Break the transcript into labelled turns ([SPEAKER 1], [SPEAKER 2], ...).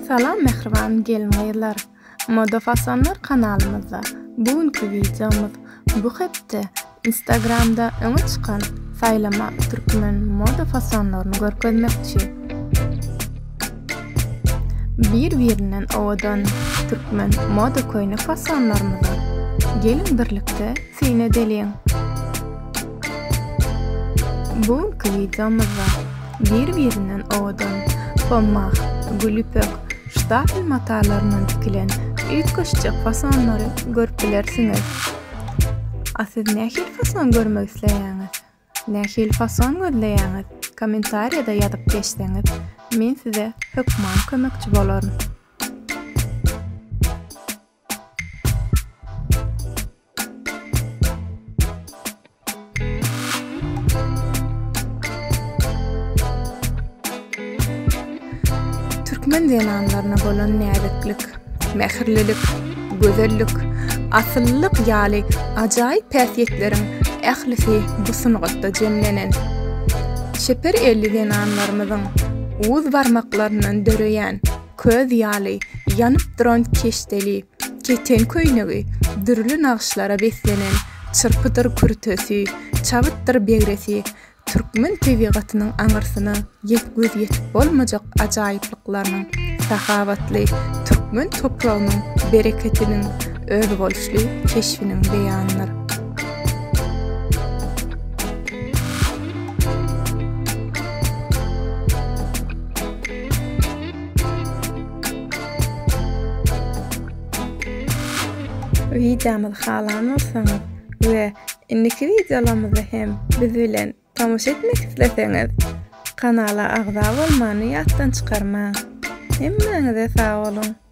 [SPEAKER 1] Salam mähriban gelin-gyzlar! Moda fasonlar kanalymyzda bu günki wideomyz bu hepde Instagramda öňe çykan saýlama türkmen moda fasonlaryny görkezmekçi. Bir-birinden owadan türkmen moda köýnek fasonlarymyza geliň birlikde syn edeliň! Bu günki wideomyzda bir-birinden owadan pommah, gül ýüpek, ştapel matalaryndan tikilen üýtgeşjek fasonlary görüp bilersiňiz. A siz nähili fason görmek isleýäňiz? Nähili fason gözleýäňiz? Kommentariýada ýazyp geçseňiz, men size hökman kömekçi bolaryn. Türkmen zenanlaryna bolan näziklik, mähirlilik, gözellik, asyllylyk ýaly ajaýyp häsiýetleriň ählisi bu sungatda jemlenen. Çeper elli zenanlarymyzyň uz barmaklaryndan döreýän köz ýaly ýanyp duran keşdeli keten köýnegi dürli nagyşlara beslenen çyrpydyr kürtesi, çabytdyr begresi türkmen tebigatynyň aňyrsyna göz ýetip bolmajak ajaýyplyklarynyň, sahawatly türkmen topragynyň bereketiniň özboluşly keşbiniň beýanydyr. Wideomyzy halan bolsaňyz we indiki wideolarymyzda hem biz bilen tomaşa etmek isleseňiz kanala agza bolmany ýatdan çykarmaň. Hemmäňize sag boluň.